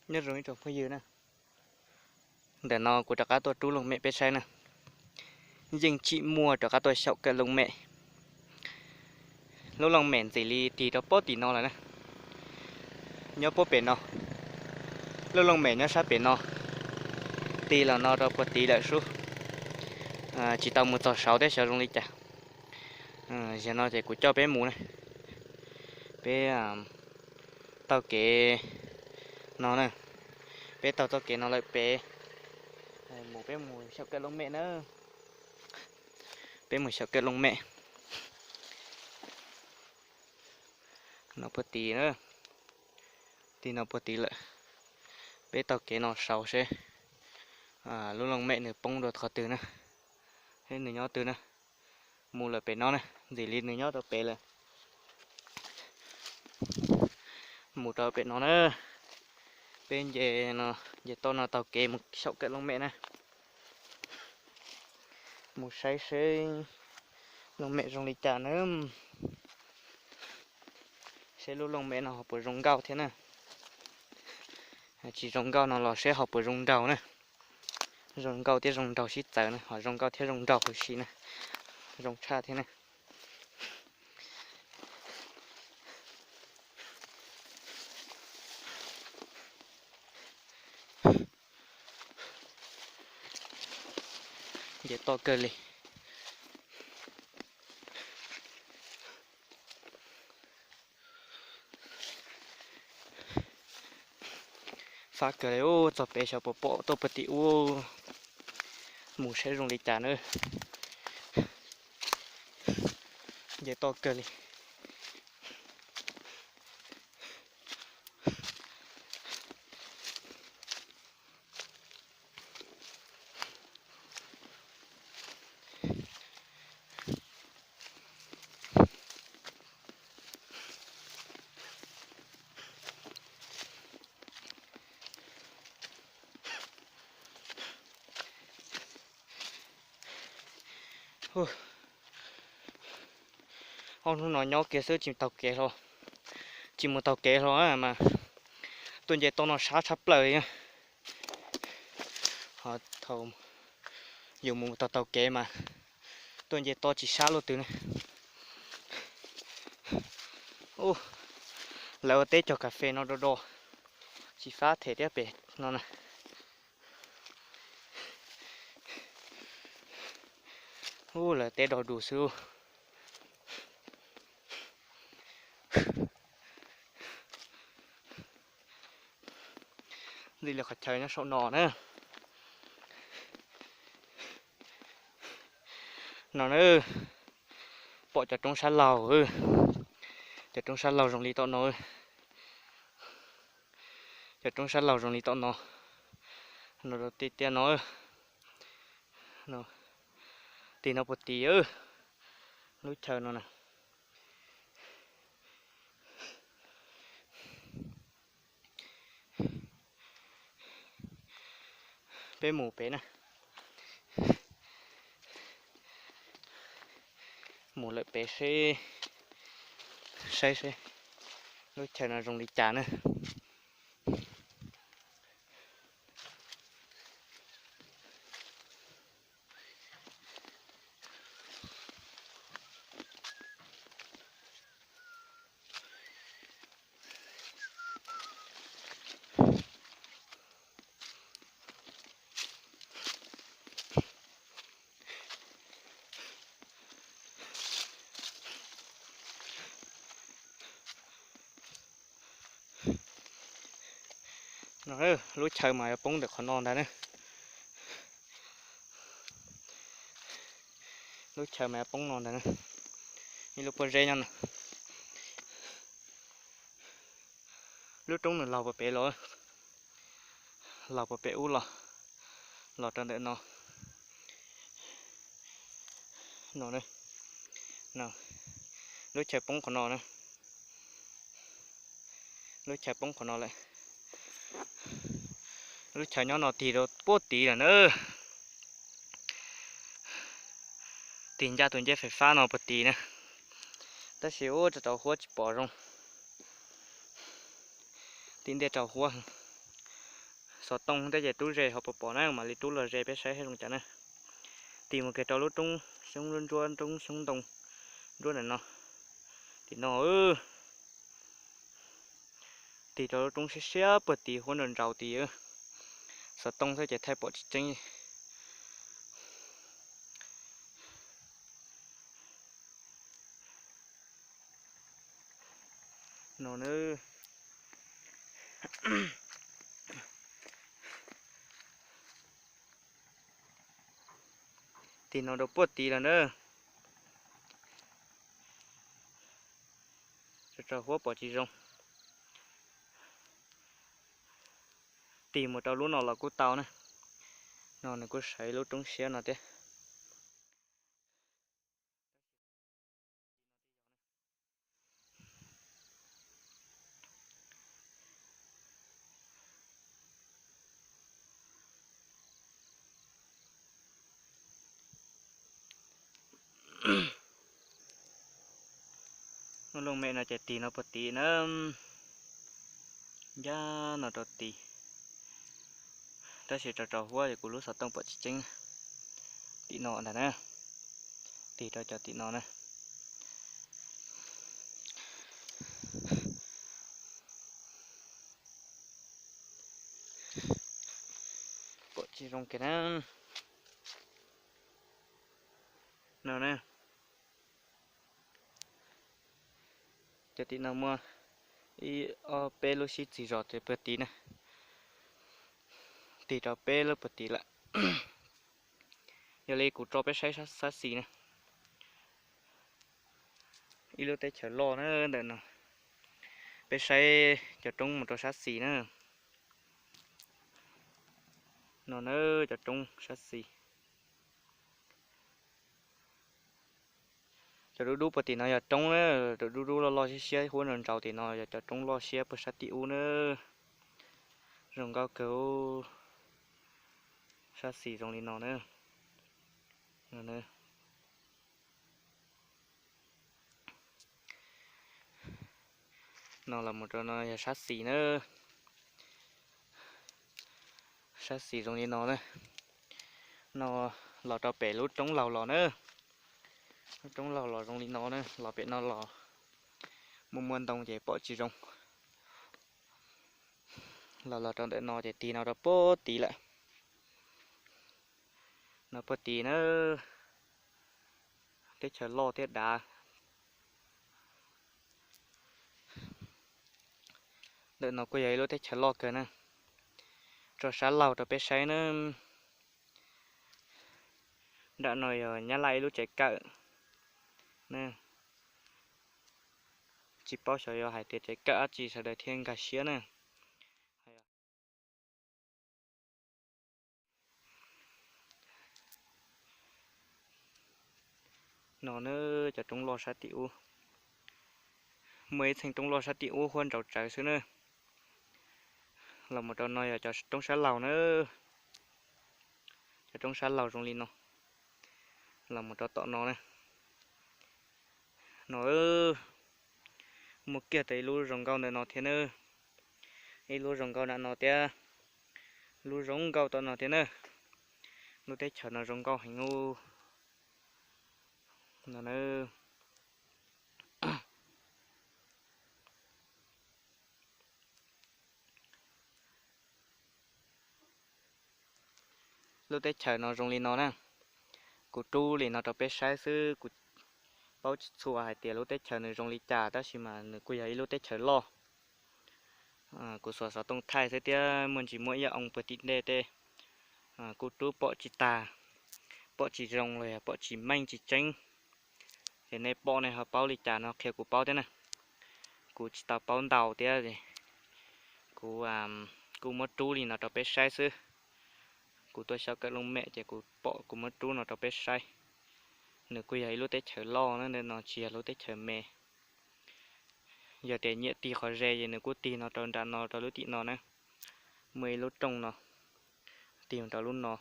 Nyob zoo ib tsoom phooj ywg na, ntawm no kuv rov qab tuaj rub looj mem peb saib na. Yeej tsim muaj rov qab tuaj xyaum kawm looj mem. Lub looj mem ntxim li tig rau pob tim no lawm na. Nyob pob pem no, lub looj mem nyob sab pem no, tig los no rau puag tid lawm sub. Tsis tau mus txog saud thiab xyov zoo li cas. Zaum no ces kuv coj peb mus na. Peb taug kev no na, peb taug txoj kev no lawm pem, mus peb mus xyaum kawm looj mem na. Peb mus xyaum kawm looj mem. No puag tid na, tig no puag tid lawm. Peb taug kev no saud seb lub looj mem nws poob rau qhov twg na, seb nws nyob twg na. Mus lawm pem no na, ntxim li nws nyob rau pem lawm. Mus rau pem no na, peb nce no, nce toj no taug kev mus xyaum kawm looj mem na. Mus saib seb looj mem zoo li cas na, seb lub looj mem no ho puas zoo nkauj thiab na. Tsis zoo nkauj no los seb ho puas zoo nraug na. Zoo nkauj thiab zoo nraug sib txawv na, ho zoo nkauj thiab zoo nraug huv si na, zoo tshaj thiab na. Nce toj kawg li. Fab kawg li, txog pem xyov puas pom tuaj puag tim ub, mus saib zoo li cas na. Nce toj kawg li. Ob hnub no nyob kiag xwb tsis taug kev hlo, tsis mus taug kev hlo mas tuaj nce toj no sab tshaj plaws. Ho thaum yus mus taug taug kev mas tuaj nce toj tsis sab luaj twg ne. Lawv ua teb cog kas fes no do do, tsis fab them thiab pem no na. Ub, lawv teb do dus xwb. Ntxim li qhov chaw nyob saum no na. No na, pom cov roob sab laug, cov roob sab laug zoo li tom no. Cov roob sab laug zoo li tom no, no rau tiaj tiaj no, tig no puag tid, lub chaw no na. Peb mus pem na. Mus lawm pem seb, saib seb lub chaw no zoo li cas na. No, lub chaw mas yuav poob ntawm qhov no ntag na. Lub chaw mas yuav poob no ntag na. Ib lub pob zeb nyob no. Lub roob nws laug puag pem los, laug puag pem ub los, los rau ntawm no. No, lub chaw poob qhov no na. Lub chaw poob qhov no lawm. Lub chaw nyob no tig rau puag tid lawm na. Tig ncaj tus ncej fais fab no puag tid na. Tab sis ub, rau huab tsis pom zoo. Tim ntej rau huab. xov tooj thiab ces rub ze ho pom pom na, mam li rub los ze peb saib zoo cas na. Tig mus kiag rau lub roob xyoob ntsuab, roob xyoob ntoo ntsuab ntawm no, tim no. Tig rau lub roob siab siab puag tid huab nraus nraus tid. Xov tooj thiab ces thaij pom tsis tseeb. No na. Tig no rau puag tid lawm na. Tso huab pom tsis zoo. Tig mus rau lub no los kuj tau na. No nws kuj sawv lub roob siab no thiab. Lub looj mem no ces tig no puag tid na, ncaj no rau tid. Tab sis tso tso huab es kuv lub xov tooj pom tsis tseeb. Tim no ntag na, tig rau cov tim no na. Pom tsis zoo kiag na. No na. Cov tim no muaj ib ob peb lub sib txig zos puag tid na. Tig rau peb lub puag tid lawm. Yog li kuv tso peb saib sab xis na. Ib lub teb chaws loj na ntawm no. Peb saib cov roob mus rau sab xis na. No na, cov roob sab xis. Cov dub dub puag tim no yog roob na, cov dub dub loj loj siab siab huab nraus nraus tim no yog cov roob loj siab puag sab tim ub na. Zoo nkauj kawg. Sab xis zoo li no na. No los mus rau no yog sab xis na. Sab xis zoo li no na. No los rau pem lub roob laug los na. Lub roob laug los zoo li no na, los pem no los muaj muaj ntoo ces pom tsis zoo. Los los rau ntawm no ces tig no rau puag tid lawm. No puag tid na, teb chaws loj thiab dav. Ntawm no kuj yog ib lub teb chaws loj kawg na. Tso sab laug rau peb saib na. Nram no yog Nyab Laj ib lub tsev kawm. Tsis paub xyov yog hais tias tsev kawm dab tsi sawv daws thiaj nkag siab na. No na, cov roob loj sab tim ub. Muaj ib txheej roob loj sab tim ub huab nraus tsawv xwb na. Los mus rau no yog cov roob sab laug na. Cov roob sab laug zoo li no. Los mus rau tom no na. No muaj kiag tau ib lub zoo nkauj ntawm no thiab na. Ib lub zoo nkauj nram no thiab. Lub zoo nkauj tom no thiab na. Lub teb chaws no zoo nkauj heev ub. No na. Lub teb chaws no zoo li no na. Kuv rub li no rau peb saib xwb, kuv paub tsis txhua hais tias lub teb chaws nws zoo li cas tab sis mas nws kuj yog ib lub teb chaws loj. Kuv xuas xov tooj thaij xwb thiab muaj ntsis muaj ib yam oo puag tim ntej tej kuj rub pom tsis tag, pom tsis zoo los yog pom tsis meej tsis tseeb. Ces nej pom nej ho paub li cas no qhia kuv paub thiab na. Kuv tsis tau paub ntau thiab, kuv kuj muab rub li no rau peb saib xwb. Kuv tuaj xyov kawm looj mem ces kuv pom kuv muab rub no rau peb saib. Nws kuj yog ib lub teb chaws loj na, ntawm no tsis yog lub teb chaws me. Yog tias nyiam tig qhov ze ces nws kuj tig no rau nram no rau lub tim no na. Muaj ib lub rooj no, tig rau lub no.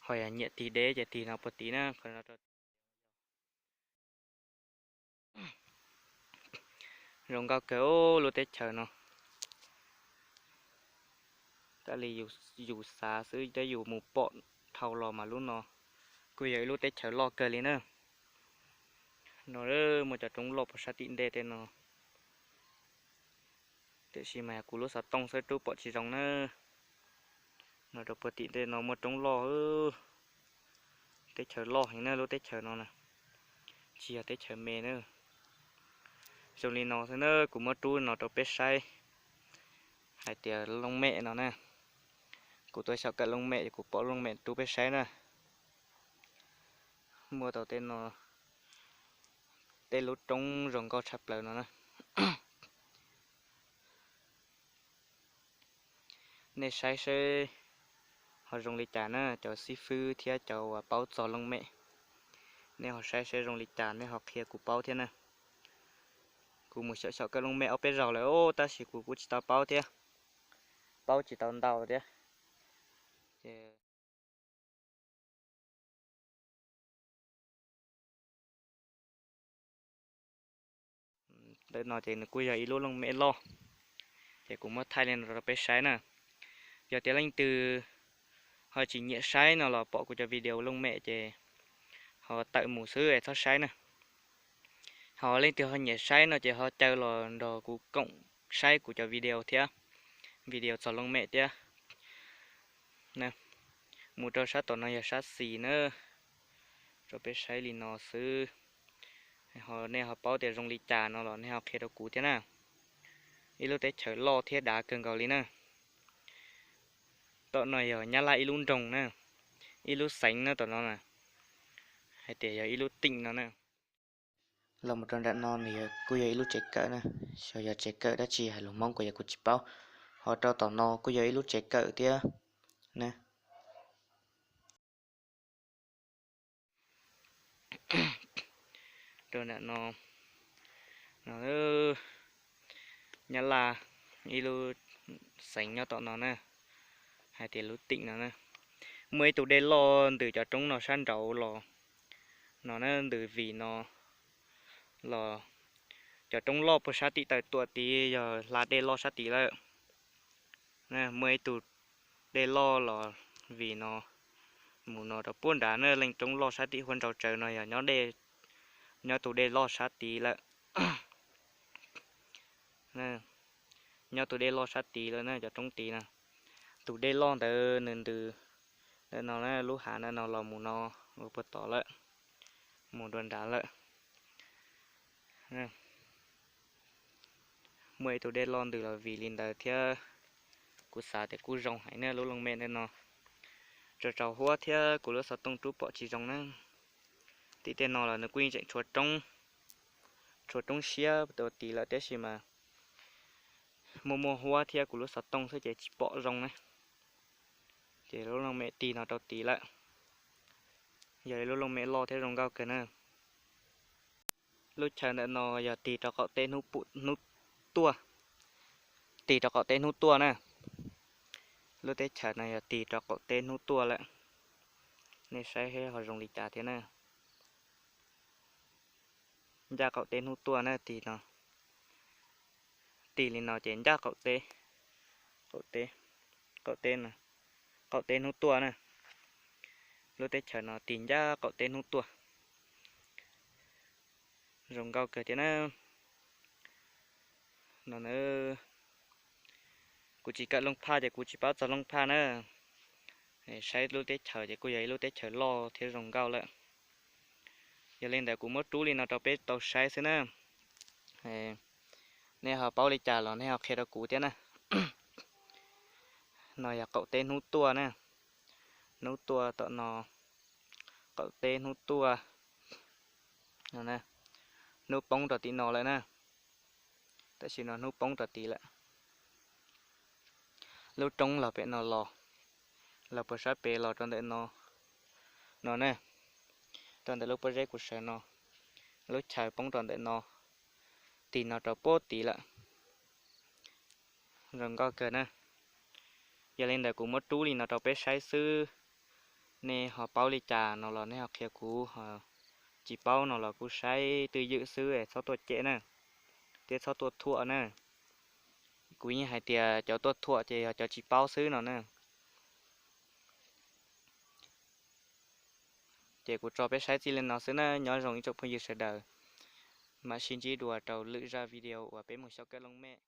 Ho yog nyiam tig deb ces tig no puag tid na. Zoo nkauj kawg lub teb chaws no. Tab li yus xav xwb tab yus mus pom dhau los mas lub no kuj yog ib lub teb chaws loj kawg li na. No muaj cov roob loj puag sab tim ntej tej no. Tiam sis mas kuv lub xov tooj xwb rub pom tsis zoo na. No rau puag tim ntej no muaj roob loj. Teb chaws loj heev na lub teb chaws no na. Tsis yog teb chaws me na. Zoo li no xwb na kuv muab rub no rau peb saib hais tias looj mem no na. Kuv tuaj xyaum kawm looj mem es kuv pom looj mem rub peb saib na. Muaj tau tej no, tej lub roob zoo nkauj tshaj plaws no na. Nej saib seb ho zoo li cas na cov xib fwb thiab cov uas paub txog looj mem. Nej ho saib seb zoo li cas nej ho qhia kuv paub thiab na. Kuv mus xyaum xyaum kawm looj mem ob peb zaug lawm tab sis kuv kuj tsis tau paub thiab. Paub tsis tau ntau thiab. Ntawm no ces nws kuj yog ib lub looj mem loj. Ces kuv muab thaij li no rau peb saib na. Yog tias leej twg ho tsis nyiam saib no los pom kuv cov video looj mem ces ho tawm mus xwb es txhob saib na. Ho leej twg ho nyiam saib no ces ho caw los nrog kuv koom saib kuv cov video thiab, video txog looj mem thiab. Mus rau sab tom no yog sab xis na. Rau peb saib li no xwb. Nej ho paub tias zoo li cas no los nej ho qhia rau kuv thiab na. Ib lub teb chaws loj thiab dav kawg nkaus li na. Tom no yog Nyab Laj ib lub nroog na, ib lub xeev na tom no na, hais tias yog ib lub teem no na. Los mus rau nram no nws kuj yog ib lub tsev kawm na, xyov yog tsev kawm dab tsi hais lus Hmoob kuv yog kuv tsis paub. Ho rau tom no kuj yog ib lub tsev kawm thiab na. Rau nram no, no Nyab Laj ib lub xeev nyob tom no na, hais tias lub teem no na. Muaj ib tug dej loj ntws cov roob no sab nraud los, no na ntws Vim no los, cov roob loj puag sab tim tawm tuaj tid yog hla dej loj sab tid lawm. Muaj ib tug dej loj los Vim no, mus no rau puag nrad na, leej roob loj sab tim huab nraug tsaws no yog nyob tus dej loj sab tid lawm. Nyob tus dej loj sab tid lawm na cov roob tid na. Tus dej loj ntawd nws ntws ntawm no, lub hav ntawm no los mus no, ua puag tod lawm, mus dua nrad lawm. Muaj ib tug dej loj ntws los Vim li ntawd thiab. Kuv xav tias kuj zoo heev na lub looj mem ntawm no. Tsaus tsaus huab thiab kuv lub xov tooj rub pom tsis zoo na. Tim tej no los nws kuj yeej tseem tshuav roob, tshuav roob siab ua tid lawm tab sis mas muaj muaj huab thiab kuv lub xov tooj xwb ces tsis pom zoo na. Ces lub looj mem tig no rau tid lawm. Yog ib lub looj mem loj thiab zoo nkauj kawg na. Lub chaw ntawm no yog tig rau qaum teb hnub tuaj, tig rau qaum teb hnub tuaj na. Lub teb chaws no yog tig rau qaum teb hnub tuaj lawm. Nej saib ho zoo li cas thiab na. Ncaj qaum teb hnub tuaj na, tig no, tig li no ces ncaj qaum teb, qaum teb, qaum teb, qaum teb hnub tuaj na. Lub teb chaws no tig ncaj qaum teb hnub tuaj. Zoo nkauj kawg thiab na. No na, kuv tsis kawm Looj Phaj ces kuv tsis paub txog Looj Phaj na. Saib lub teb chaws ces kuj yog ib lub teb chaws loj thiab zoo nkauj lawm. Yog li ntawd kuv muab rub li no rau peb tau saib xwb na. Nej ho paub li cas los nej ho qhia rau kuv thiab na. No yog qaum teb hnub tuaj na. Hnub tuaj tom no, qaum teb hnub tuaj. Hnub poob rau tim no lawm na. Tam sim no hnub poob rau tid lawm. Lub roob los pem no los, los puag sab pem los rau ntawm no, no na, rau ntawm lub pob zeb kuv sawv no, lub chaw poob rau ntawm no, tig no rau puag tid lawm. Zoo nkauj kawg na. Yog li ntawd kuv muab rub li no rau peb saib xwb. Nej ho paub li cas no los nej ho qhia kuv, tsis paub no los kuj saib twj ywm xwb es txhob tuaj cem na. thiab txhob tuaj thuam na. Kuv yeej hais tias cov tuaj thuam ces yog cov tsis paub xwb no na. Ces kuv tso peb saib txij li no xwb na, nyob zoo ib tsoom phooj ywg sawv daws. Mam sib ntsib dua rau lwm zaj video uas peb mus xyuas kab looj mem.